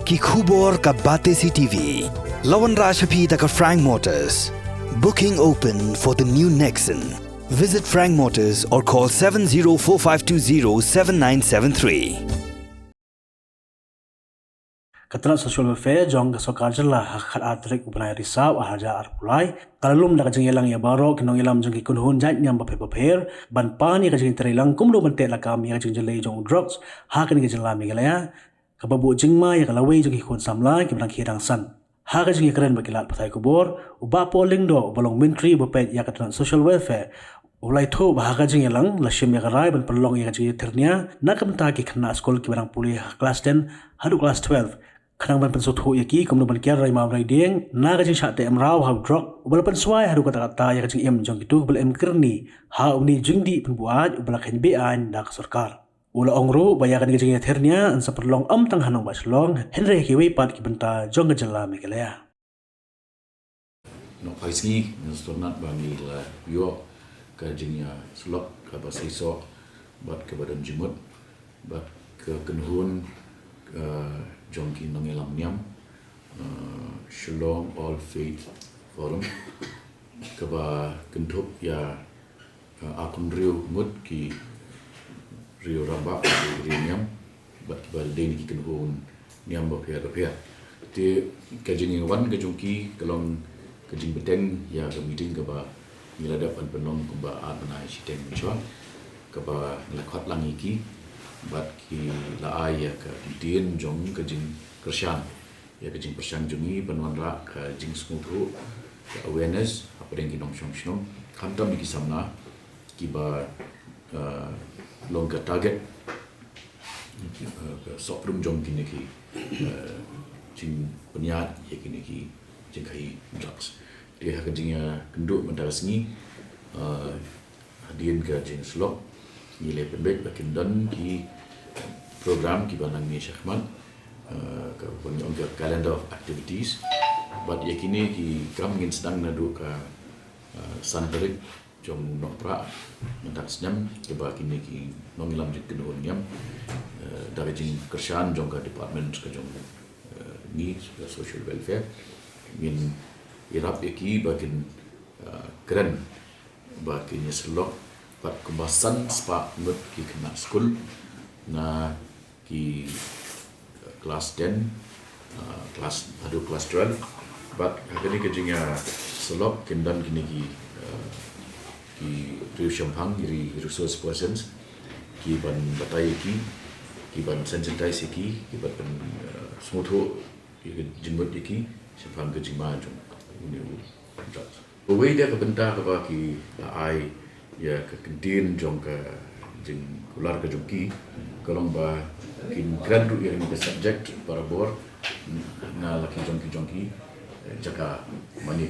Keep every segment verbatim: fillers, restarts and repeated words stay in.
Ki khubor ka Batesi T V. La wanrah sha phi da ka Frank Motors. Booking open for the new Nexon. Visit Frank Motors or call seven zero four five two zero seven nine seven three. Ka tnat Social Welfare jong ka Sorkar Jylla ha ka khatar tarik u bnai Risaw arhajar arphew lai ka la lum da ka jingïalang ïa baroh ki nongïalam jong ki kynhun jait niam bapher bapher ban pan ïa ka jingïatreilang kumno ban teh lakam ïa ka jingjyllei jong u drugs ha kane ka jylla Meghalaya, kaba buh jingma ïa ka lawei jong ki khun samla kiba dang khie dang san. Ha ka jingïakren bad ki lad pathai khubor, u Bah Paul Lyngdoh uba long Myntri ba peit ïa ka tnat Social Welfare u la ïathuh ba ha ka jingïalang la shim ïa ka rai ban pynlong ïa ka jingïathyrnia na ka bynta ki khynnah skul kiba dang pule ha klas ten haduh klas twelve, khnang ban pynsngewthuh ïa ki kumno ban kiar rai maw rai dieng na ka jingshah teh mraw ha u drok uba la pynswai haduh katta katta ïa ka jingim jong kito kiba la im kyrni ha une u jingdih pynbuaid uba la kheiñ be-aiñ da ka sorkar. U la ong ruh ba ïa kane ka jingïathyrnia yn sa pynlong ym tang ha nongbah Shillong hynrei ha kiwei pat ki bynta jong ka jylla Meghalaya. Nongpynsngi, ngi sngewtynnat ba ngi la ïoh ka jingïasyllok kaba seisoh bad kaba don jingmut bad ka kynhun, eh, jong ki nongïalam niam, eh, Shillong All Faith Forum, kaba kynthup ïa, eh, arphew hynriew ngut ki riew rangbah, ki riew niam bad kiba dei na ki kynhun niam bapher bapher. Te ka jingwan ka jong ki ka long ka jingbteng ïa ka meeting kaba ngi la dep ban pynlong kumba ar bnai shiteng mynshuwa, kaba ngi la khot lang ïa ki bad ki la ai ïa ka ktien jong ka jingkyrshan ïa ka jingpyrshang jong ngi ban wanrah ka jingsngewthuh, ka awareness hapdeng ki nongshong shnong, khamtam ïa ki samla kiba, eh, long ka target, eh, ka soprum jong kine ki, eh, jingpynïaid ïa kine ki jingkhaïi drugs. Te ha ka jingïakynduh mynta ka sngi, eh, hadien ka jingsyllok, ngi la pynbeit ba kin don ki program kiba nang mih shakhmat, eh, kaba ngi ong ka calendar of activities. Bad ïa kine ki kam ngin sdang naduh ka, eh, san tarik jong u Nohprah mynta ka snem, kaba kine ki nongïalam jong ki kynhun niam, eh, da ka jingkyrshan jong ka department ka jong, eh, ngi, ka social welfare, ngin ïarap ïa ki ba kin, eh, kren ba kin ïasyllok bad kumba san spah ngut ki khynnah skul na ki, eh, klas ten, eh, klas, haduh klas twelve. Bad ha kane ka jingïasyllok kin don kine ki, eh, ki riew shemphang, ki re-, resource persons, ki ban batai ïa ki, ki ban sensitize ïa ki, ki ban, eh, sngewthuh ïa ka jingmut ïa ki shaphang ka jingma jong une u drugs. Kawei de ka bynta kaba ki la ai ïa ka ktien jong ka jingkular ka jong ki, ka long ba kin kren ruh ïa kane ka subject barabor na la ki jong ki jong ki, eh, jaka mane.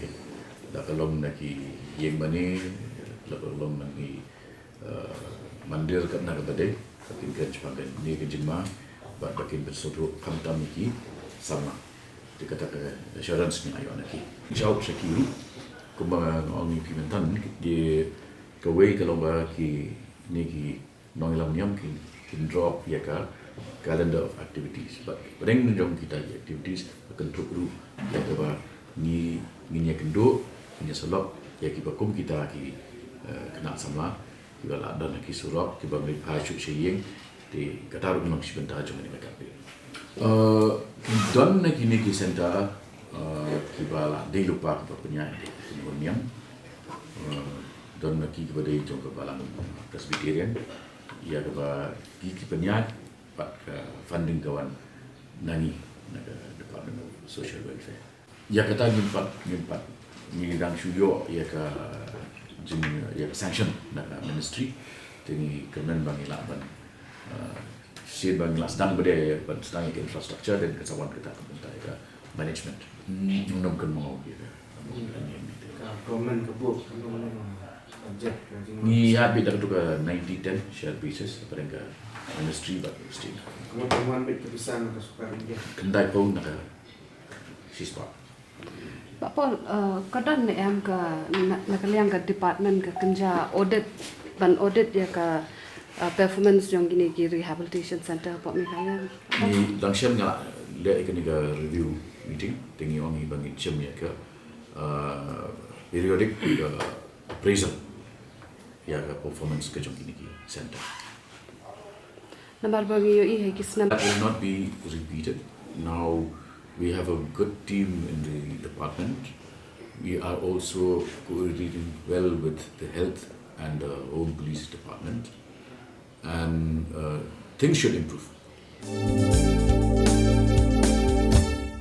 La ka long na ki ïing mane, la ka long na ki, eh, mandir kat na kaba dei, ba kin kren shaphang kane ka jingma bad ba kin pynsngewthuh khamtam ïa ki samla. Te kata ka assurance ngi la ïoh na ki. Jubab sha ki ruh, kumba nga ong ïa phi mynta, ki, kawei ka long ba kine ki nongïalam niam kin, kin drop ïa ka calendar of activities. Bad hapdeng jong kita ki activities ka kynthup ruh ïa kaba ngi, ngin ïakynduh, ngin ïasyllok ïa kiba kum kita ki, eh, khynnah samla kiba la don ha ki surok, kiba ngeit phai shuh sha ïing. Te kata ruh ka long shi bynta jong kane ka campaign. Eh, ki don na kine ki centre, eh, kiba la dei lypa kiba pynïaid da ki kynhun niam. Eh, don na ki kiba dei jong ka balang Presbyterian, ïa kaba ki, ki pynïaid bad ka funding ka wan na ngi, na ka Department of Social Welfare. Ïa kata ngim pat, ngim pat, ngi dang shu ïoh ïa ka jing, ïa ka sanction na ka ministry. Te ngi kyrmen ba ngi lah ban, eh, shisien ba ngi lah sdang bad ïa ban sdang ïa ka infrastructure, then ka sa wan kata ka bynta ïa ka management. Hmm, ngam kynmaw ïa ka. Ka government ka buh, ka government budget ka jing. Ngi ïa bit da ka tu ka ninety ten share basis, hapdeng ka ministry bad state. Ka wan bit ka pisa na ka sorkar India. Khyndai phew na ka shispah. Bah Paul, eh, ka don ne em ka na, na ka liang ka department ka kynja audit, ban audit ïa ka, eh, performance jong kine ki rehabilitation center hapoh Meghalaya? Ngi dang shem nga la, Leh ïa kane ka review meeting te ngi ong hi ba ngin shim ïa ka uh, periodic uh, appraisal ïa ka performance ka jong kine ki center. Namar ba ngi ïohi ha ki snem. That will not be repeated. Now we have a good team in the department. We are also coordinating well with the health and the home police department, and uh, things should improve.